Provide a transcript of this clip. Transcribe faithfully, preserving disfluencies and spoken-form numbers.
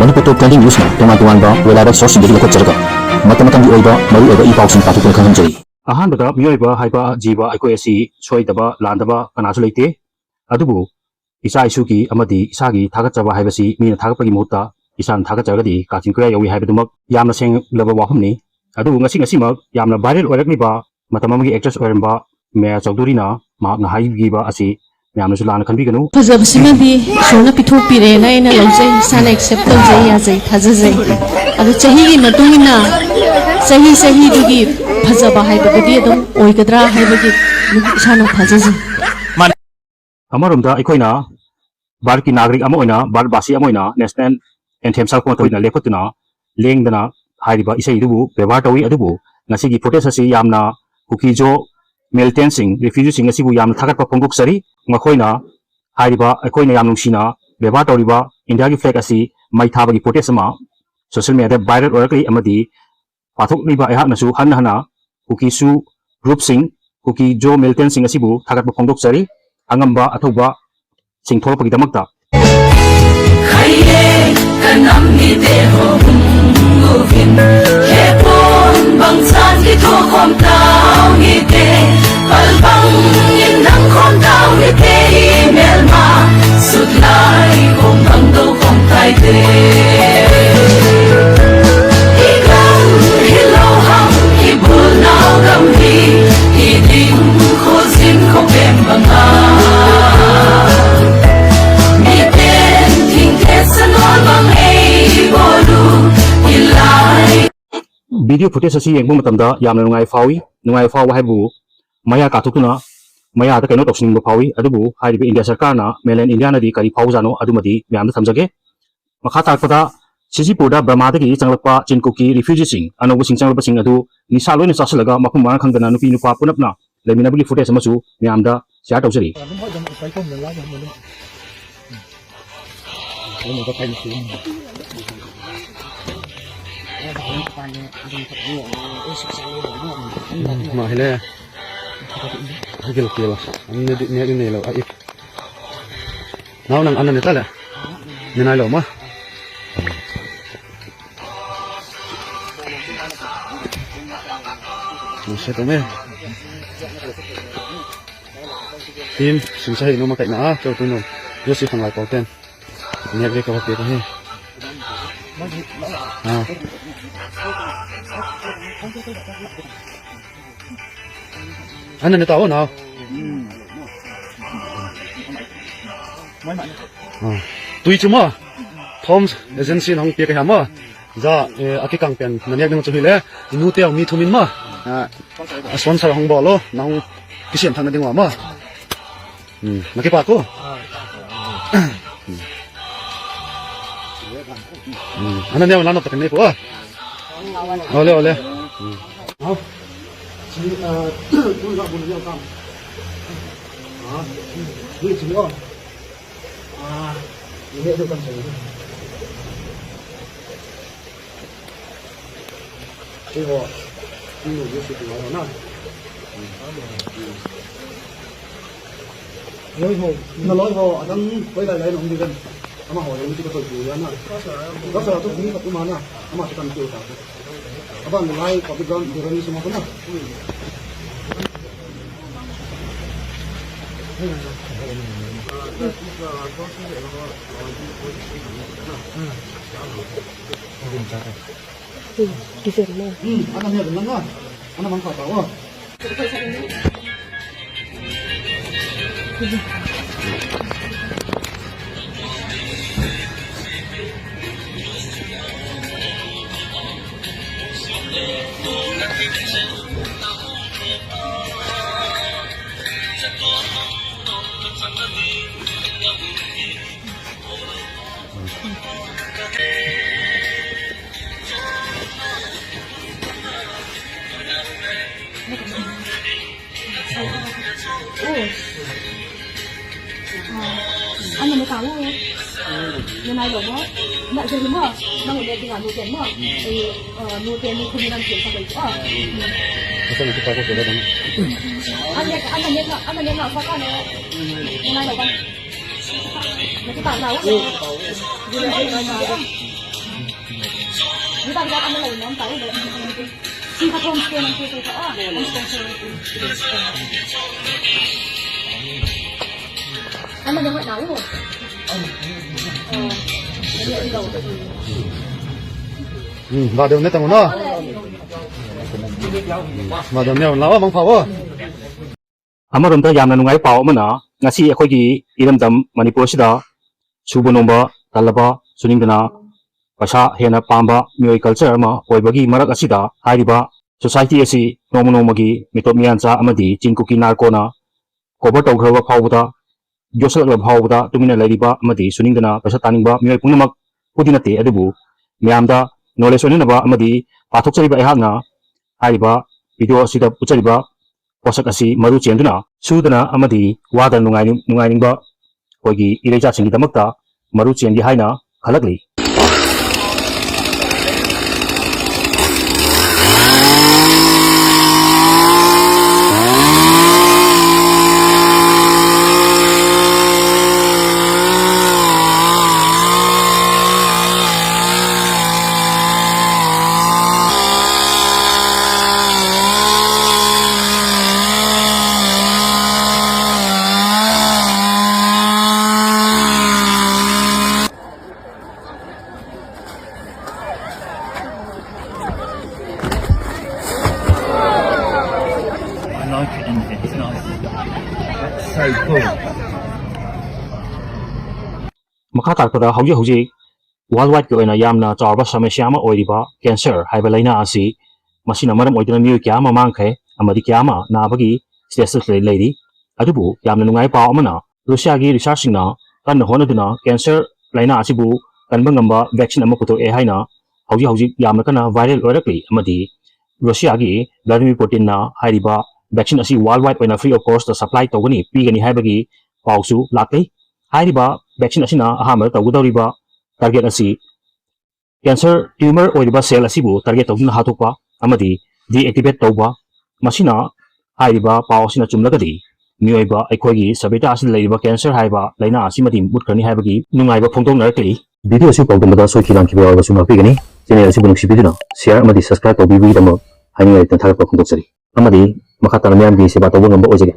ꯃꯅꯤꯄꯨꯔ ꯇꯣꯞ trending ꯅ꯭ꯌꯨꯁꯅ ꯇꯣꯉꯥꯟ ꯇꯣꯉꯥꯟꯕ weather ꯁꯣꯔꯁꯁꯤꯡꯗꯒꯤ ꯂꯧꯈꯠꯆꯔꯒ ꯃꯇꯝ ꯃꯇꯝꯒꯤ ꯑꯣꯏꯕ ꯃꯔꯨꯑꯣꯏꯕ ꯏ ꯄꯥꯎꯁꯤꯡ ꯄꯥꯊꯣꯛꯇꯨꯅ ꯈꯪꯍꯟꯖꯔꯤ꯫ ꯑꯍꯥꯟꯕꯗ, ꯃꯤꯑꯣꯏꯕ ꯍꯥꯏꯕ ꯖꯤꯕ ꯑꯩꯈꯣꯏ ꯑꯁꯤ ꯁꯣꯏꯗꯕ ꯂꯥꯟꯗꯕ ꯀꯅꯥꯁꯨ ꯂꯩꯇꯦ꯫ ꯑꯗꯨꯕꯨ ꯏꯆꯥ ꯏꯁꯨꯒꯤ ꯑꯃꯗꯤ ꯏꯁꯥꯒꯤ ꯊꯥꯒꯠꯆꯕ ꯍꯥꯏꯕꯁꯤ ꯃꯤꯅ ꯊꯥꯒꯠꯄꯒꯤ ꯃꯍꯨꯠꯇ ꯏꯁꯥꯅ ꯊꯥꯒꯠꯆꯔꯒꯗꯤ ꯀꯥꯆꯤꯟ ꯀꯣꯏꯌꯥ ꯌꯧꯏ ꯍꯥꯏꯕꯗꯨꯃꯛ ꯌꯥꯝꯅ ꯁꯦꯡꯂꯕ ꯋꯥꯐꯝꯅꯤ꯫ ꯑꯗꯨꯕꯨ ꯉꯁꯤ ꯉꯁꯤꯃꯛ ꯌꯥꯝꯅ ꯚꯥꯏꯔꯦꯜ ꯑꯣꯏꯔꯛꯂꯤꯕ ꯃꯇꯝ ꯑꯃꯒꯤ ꯑꯦꯛꯇ꯭ꯔꯦꯁ ꯑꯣꯏꯔꯝꯕ ꯃꯌꯥ ꯆꯧꯙꯨꯔꯤꯅ ꯃꯍꯥꯛꯅ ꯍꯥꯏꯕꯤꯕ ꯑꯁꯤ ꯃꯌꯥꯝꯅꯁꯨ ꯂꯥꯟꯅ ꯈꯟꯕꯤꯒꯅꯨ꯫ ꯐꯖꯕꯁꯤꯃꯗꯤ ꯏꯁꯣꯔꯅ ꯄꯤꯊꯣꯛꯄꯤꯔꯦꯅ ꯑꯩꯅ ꯂꯧꯖꯩ, ꯏꯁꯥꯅ ꯑꯦꯛꯁꯦꯞ ꯇꯧꯖꯩ, ꯌꯥꯖꯩ, ꯊꯥꯖꯖꯩ꯫ ꯑꯗꯨ ꯆꯍꯤꯒꯤ ꯃꯇꯨꯡ ꯏꯟꯅ ꯆꯍꯤ ꯆꯍꯤꯗꯨꯒꯤ ꯐꯖꯕ ꯍꯥꯏꯕꯗꯨꯗꯤ ꯑꯗꯨꯝ ꯑꯣꯏꯒꯗ꯭ꯔꯥ ꯍꯥꯏꯕꯒꯤ ꯏꯁꯥꯅ ꯊꯥꯖꯖꯩ꯫ ꯑꯃꯔꯣꯝꯗ ꯑꯩꯈꯣꯏꯅ ꯚꯥꯔꯠꯀꯤ ꯅꯥꯒꯔꯤꯛ ꯑꯃ ꯑꯣꯏꯅ, ꯚꯥꯔꯠꯕꯥꯁꯤ ꯑꯃ ꯑꯣꯏꯅ ꯅꯦꯁꯅꯦꯜ ꯑꯦꯟꯊꯦꯝ ꯁꯛꯄ ꯃꯇꯝꯗ ꯂꯦꯞꯈꯠꯇꯨꯅ ꯂꯦꯡꯗꯅ ꯍꯥꯏꯔꯤꯕ ꯏꯁꯩ ꯑꯗꯨꯕꯨ ꯕꯦꯕꯥꯔ ꯇꯧꯏ꯫ ꯑꯗꯨꯕꯨ ꯉꯁꯤꯒꯤ ꯐꯨꯇꯦꯖ ꯑꯁꯤ ꯌꯥꯝꯅ ꯀꯨꯀꯤꯖꯣ ꯃꯤꯂꯤꯇꯦꯟꯁꯤꯡ, ꯔꯤꯐ꯭ꯌꯨꯖꯤꯁꯤꯡ ꯑꯁꯤꯕꯨ ꯌꯥꯝꯅ ꯊꯥꯒꯠꯄ ꯐꯣꯡꯗꯣꯛꯆꯔꯤ꯫ ꯃꯈꯣꯏꯅ ꯍꯥꯏꯔꯤꯕ ꯑꯩꯈꯣꯏꯅ ꯌꯥꯝ ꯅꯨꯡꯁꯤꯅ ꯕꯦꯕꯥꯔ ꯇꯧꯔꯤꯕ ꯏꯟꯗꯤꯌꯥꯒꯤ ꯐ꯭ꯂꯦꯒ ꯑꯁꯤ ꯃꯩ ꯊꯥꯕꯒꯤ ꯐꯨꯇꯦꯖ ꯑꯃ ꯁꯣꯁꯤꯌꯦꯜ ꯃꯤꯗꯤꯌꯥꯗ ꯚꯥꯏꯔꯦꯜ ꯑꯣꯏꯔꯛꯂꯤ ꯑꯃꯗꯤ ꯄꯥꯊꯣꯛꯂꯤꯕ ꯑꯩꯍꯥꯛꯅꯁꯨ ꯍꯟꯅ ꯍꯟꯅ ꯀꯨꯀꯤꯁꯨ ꯒ꯭ꯔꯨꯞꯁꯤꯡ, ꯀꯨꯀꯤꯖꯣ ꯃꯤꯂꯤꯇꯦꯟꯁꯤꯡ ꯑꯁꯤꯕꯨ ꯊꯥꯒꯠꯄ ꯐꯣꯡꯗꯣꯛꯆꯔꯤ꯫ ꯑꯉꯝꯕ ꯑꯊꯧꯕꯁꯤꯡ ꯊꯣꯛꯂꯛꯄꯒꯤꯗꯃꯛꯇ꯫ Khaiye kanam ni te ho hum govin, he pon bang san ki tho khom tau ni te, pal bang in dang khom tau ni te, i mel ma sut lai khom bang do khom tai te. I gam hi lo ham, i bul nau gam hi, i ding kho zin kho pem bang a. Mi ten thing te sa no bang ei bolu i lai. Video footage ꯑꯁꯤ ꯌꯦꯡꯕ ꯃꯇꯝꯗ ꯌꯥꯝꯅ ꯅꯨꯡꯉꯥꯏ ꯐꯥꯎꯏ꯫ ꯅꯨꯡꯉꯥꯏ ꯐꯥꯎꯕ ꯍꯥꯏꯕꯨ ꯃꯌꯥ ꯀꯥꯊꯣꯛꯇꯨꯅ ꯃꯌꯥꯗ ꯀꯩꯅꯣ ꯇꯧꯁꯤꯟꯅꯤꯡꯕ ꯐꯥꯎꯏ꯫ ꯑꯗꯨꯕꯨ ꯍꯥꯏꯔꯤꯕ ꯏꯟꯗꯤꯌꯥ ꯁꯔꯀꯥꯔꯅ, ꯃꯦꯟꯂꯦꯟ ꯏꯟꯗꯤꯌꯥꯅꯗꯤ ꯀꯔꯤ ꯐꯥꯎꯕꯖꯥꯠꯅꯣ, ꯑꯗꯨꯃꯗꯤ ꯃꯌꯥꯝꯗ ꯊꯝꯖꯒꯦ꯫ ꯃꯈꯥ ꯇꯥꯔꯛꯄꯗ ꯁꯤꯖꯤꯄꯨꯔꯗ ꯕꯔꯃꯥꯗꯒꯤ ꯆꯪꯂꯛꯄ ꯆꯤꯟ ꯀꯨꯀꯤ ꯔꯤꯐ꯭ꯌꯨꯖꯤꯁꯤꯡ, ꯑꯅꯧꯕꯁꯤꯡ ꯆꯪꯂꯛꯄꯁꯤꯡ ꯑꯗꯨ ꯅꯤꯁꯥ ꯂꯣꯏꯅ ꯆꯥꯁꯤꯜꯂꯒ ꯃꯐꯝ ꯃꯔꯥꯡ ꯈꯪꯗꯅ ꯅꯨꯄꯤ ꯅꯨꯄꯥ ꯄꯨꯂꯞꯅ ꯂꯩꯃꯤꯟꯅꯕꯒꯤ ꯐꯨꯇꯦꯖ ꯑꯃꯁꯨ ꯃꯌꯥꯝꯗ ꯁꯤꯌꯥꯔ ꯇꯧꯖꯔꯤ꯫ ꯎꯝ, ꯃꯥ ꯍꯦꯜꯂꯦ꯫ ꯍꯥꯏꯒꯠꯂꯛꯀꯦꯕ꯫ ꯑꯅꯤꯗꯤ ꯅꯦꯛ ꯏꯅꯦ ꯂꯧ꯫ ꯑꯩ ꯅꯥꯎ ꯅꯪ ꯑꯅꯅꯦ ꯇꯥꯂꯦ꯫ ꯅꯅꯥꯏ ꯂꯧ ꯑꯃ꯫ Setong eh. Team sing sa hei no makai na a kau tu no. Yo si khang lai pau ten. Niak dia kau hati kau hei. Ah. Ana ne tao na. Ah. Tui chu ma. Thoms agency nang pia ka ha ma. Ja, eh, aki kang pen, na niak ding chu hi le, inu teo mi thumin ma. Ah. A sponsor hong bol lo, nang kisiam thang na ding wa ma. Hmm, na kipa ko. Hmm, ana neo lano patin nei po. Ole, ole. Hmm. Au. Chi, eh, tu ga bu neo kam. Ah, ni chi o. Ah, ni ne tu kam chi. Iho, iho, Yesu tu na. Loi ho, na loi ho, adang koi lai lai nong di kan. Ama ho, yang kita koi tu ya na. Kasa tu ni katu mana, ama tu kan tu ta. Abang lai, kopi ground, di kan semua tu na. Hmm, kiser na. Hmm, ana niak ding na. Ana mang kha ta o. Ano mo tao? Nanay lo mo? Na, dali mo? Nang ulit nga, nutin mo? Eh, ah, nutin mo, kumilang siya sa kayo. Ah. Basta nakita ko sila naman. Ano, ano, ano, ano, ano, ano, ano, ano, nanay lo ba? Nakita na, wala. Di ba, di ba, di ba? Di ba, di ba, ano, ano, ano, ano, ano, ano, ꯎꯝ, ꯕꯥꯗꯧꯅꯦ ꯇꯥꯃꯣ, ꯅꯣ? ꯕꯥꯗꯧꯅꯦ, ꯂꯥꯛꯑꯣ, ꯃꯪ ꯐꯥꯎꯑꯣ꯫ ꯑꯃꯔꯣꯝꯗ ꯌꯥꯝꯅ ꯅꯨꯡꯉꯥꯏꯕ ꯄꯥꯎ ꯑꯃꯅ, ꯉꯁꯤ ꯑꯩꯈꯣꯏꯒꯤ ꯏꯔꯝꯗꯝ ꯃꯅꯤꯄꯨꯔ ꯑꯁꯤꯗ ꯁꯨꯕ ꯅꯣꯝꯕ ꯇꯜꯂꯕ, ꯁꯨꯅꯤꯡꯗꯅ ꯄꯩꯁꯥ ꯍꯦꯟꯅ ꯄꯥꯝꯕ ꯃꯤꯑꯣꯏ culture ꯑꯃ ꯑꯣꯏꯕꯒꯤ ꯃꯔꯛ ꯑꯁꯤꯗ, ꯍꯥꯏꯔꯤꯕ society ꯑꯁꯤ ꯅꯣꯡꯃ ꯅꯣꯡꯃꯒꯤ ꯃꯤꯇꯣꯞ ꯃꯤꯌꯥꯟꯆꯥ ꯑꯃꯗꯤ ꯆꯤꯡ ꯀꯨꯀꯤ ꯅꯥꯔꯀꯣꯅ cover ꯇꯧꯈ꯭ꯔꯕ ꯐꯥꯎꯕꯗ, ꯌꯣꯠꯁꯤꯜꯂꯛꯂꯕ ꯐꯥꯎꯕꯗ ꯇꯨꯃꯤꯟꯅ ꯂꯩꯔꯤꯕ ꯑꯃꯗꯤ ꯁꯨꯅꯤꯡꯗꯅ ꯄꯩꯁꯥ ꯇꯥꯅꯤꯡꯕ ꯃꯤꯑꯣꯏ ꯄꯨꯝꯅꯃꯛꯄꯨꯗꯤ ꯅꯠꯇꯦ, ꯑꯗꯨꯕꯨ ꯃꯌꯥꯝꯗ knowledge ꯑꯣꯏꯅꯅꯕ ꯑꯃꯗꯤ ꯄꯥꯊꯣꯛꯆꯔꯤꯕ ꯑꯩꯍꯥꯛꯅ ꯍꯥꯏꯔꯤꯕ video ꯑꯁꯤꯗ ꯎꯠꯆꯔꯤꯕ ꯄꯣꯠꯁꯛ ꯑꯁꯤ ꯃꯔꯨ ꯆꯦꯟꯗꯨꯅ ꯁꯨꯗꯅ ꯑꯃꯗꯤ ꯋꯥꯗꯅ ꯅꯨꯡꯉꯥꯏꯅꯤꯡ-, ꯅꯨꯡꯉꯥꯏꯅꯤꯡꯕ ꯑꯩꯈꯣꯏꯒꯤ ꯏꯔꯩꯆꯥꯁꯤꯡꯒꯤꯗꯃꯛꯇ ꯃꯔꯨ ꯆꯦꯟꯒꯦ ꯍꯥꯏꯅ ꯈꯜꯂꯛꯂꯤ꯫ I like it in here. It's nice. That's so cool. ꯃꯈꯥ ꯇꯥꯔꯛꯄꯗ ꯍꯧꯖꯤꯛ ꯍꯧꯖꯤꯛ worldwide ꯀꯤ ꯑꯣꯏꯅ ꯌꯥꯝꯅ ꯆꯥꯎꯔꯕ ꯁꯃꯁ꯭ꯌꯥ ꯑꯃ ꯑꯣꯏꯔꯤꯕ cancer ꯍꯥꯏꯕ ꯂꯥꯏꯅꯥ ꯑꯁꯤ, ꯃꯁꯤꯅ ꯃꯔꯝ ꯑꯣꯏꯗꯨꯅ ꯃꯤꯑꯣꯏ ꯀꯌꯥ ꯑꯃ ꯃꯥꯡꯈ꯭ꯔꯦ ꯑꯃꯗꯤ ꯀꯌꯥ ꯑꯃ ꯅꯥꯕꯒꯤ stage ꯇ ꯂꯩ-, ꯂꯩꯔꯤ꯫ ꯑꯗꯨꯕꯨ ꯌꯥꯝꯅ ꯅꯨꯡꯉꯥꯏꯕ ꯄꯥꯎ ꯑꯃꯅ, ꯔꯨꯁꯤꯌꯥꯒꯤ research ꯁꯤꯡꯅ ꯀꯟꯅ ꯍꯣꯠꯅꯗꯨꯅ cancer ꯂꯥꯏꯅꯥ ꯑꯁꯤꯕꯨ ꯀꯟꯕ ꯉꯝꯕ vaccine ꯑꯃ ꯄꯨꯊꯣꯛꯑꯦ ꯍꯥꯏꯅ ꯍꯧꯖꯤꯛ ꯍꯧꯖꯤꯛ ꯌꯥꯝꯅ ꯀꯟꯅ viral ꯑꯣꯏꯔꯛꯂꯤ꯫ ꯑꯃꯗꯤ ꯔꯨꯁꯤꯌꯥꯒꯤ ꯚ꯭ꯂꯥꯗꯤꯃꯤꯔ ꯄꯨꯇꯤꯟꯅ ꯍꯥꯏꯔꯤꯕ vaccine ꯑꯁꯤ worldwide ꯑꯣꯏꯅ free of cost ꯇ supply ꯇꯧꯒꯅꯤ, ꯄꯤꯒꯅꯤ ꯍꯥꯏꯕꯒꯤ ꯄꯥꯎꯁꯨ ꯂꯥꯛꯂꯤ꯫ ꯍꯥꯏꯔꯤꯕ vaccine ꯑꯁꯤꯅ ꯑꯍꯥꯟꯕꯗ ꯇꯧꯒꯗꯧꯔꯤꯕ target ꯑꯁꯤ cancer tumor ꯑꯣꯏꯔꯤꯕ cell ꯑꯁꯤꯕꯨ target ꯇꯧꯗꯨꯅ ꯍꯥꯠꯇꯣꯛꯄ ꯑꯃꯗꯤ deactivate ꯇꯧꯕ꯫ ꯃꯁꯤꯅ, ꯍꯥꯏꯔꯤꯕ ꯄꯥꯎ ꯑꯁꯤꯅ ꯆꯨꯝꯂꯒꯗꯤ, ꯃꯤꯑꯣꯏꯕ ꯑꯩꯈꯣꯏꯒꯤ ꯁꯚ꯭ꯌꯇꯥ ꯑꯁꯤꯗ ꯂꯩꯔꯤꯕ cancer ꯍꯥꯏꯕ ꯂꯥꯏꯅꯥ ꯑꯁꯤꯃꯗꯤ ꯃꯨꯠꯈ꯭ꯔꯅꯤ ꯍꯥꯏꯕꯒꯤ ꯅꯨꯡꯉꯥꯏꯕ ꯐꯣꯡꯗꯣꯛꯅꯔꯛꯂꯤ꯫ Video ꯑꯁꯤ ꯄꯥꯎꯗꯝꯕꯗ ꯁꯣꯏꯈꯤ ꯂꯥꯟꯈꯤꯕ ꯌꯥꯎꯔꯕꯁꯨ ꯉꯥꯛꯄꯤꯒꯅꯤ꯫ Channel ꯑꯁꯤꯕꯨ ꯅꯨꯡꯁꯤꯕꯤꯗꯨꯅ share ꯑꯃꯗꯤ subscribe ꯇꯧꯕꯤꯕꯒꯤꯗꯃꯛ ꯍꯥꯏꯅꯤꯡꯉꯥꯏ ꯂꯩꯇꯅ ꯊꯥꯒꯠꯄ ꯐꯣꯡꯗꯣꯛꯆꯔꯤ꯫ ꯑꯃꯗꯤ ꯃꯈꯥ ꯇꯥꯅ ꯃꯤꯌꯥꯝꯒꯤ ꯁꯦꯕꯥ ꯇꯧꯕ ꯉꯝꯕ ꯑꯣꯏꯖꯒꯦ꯫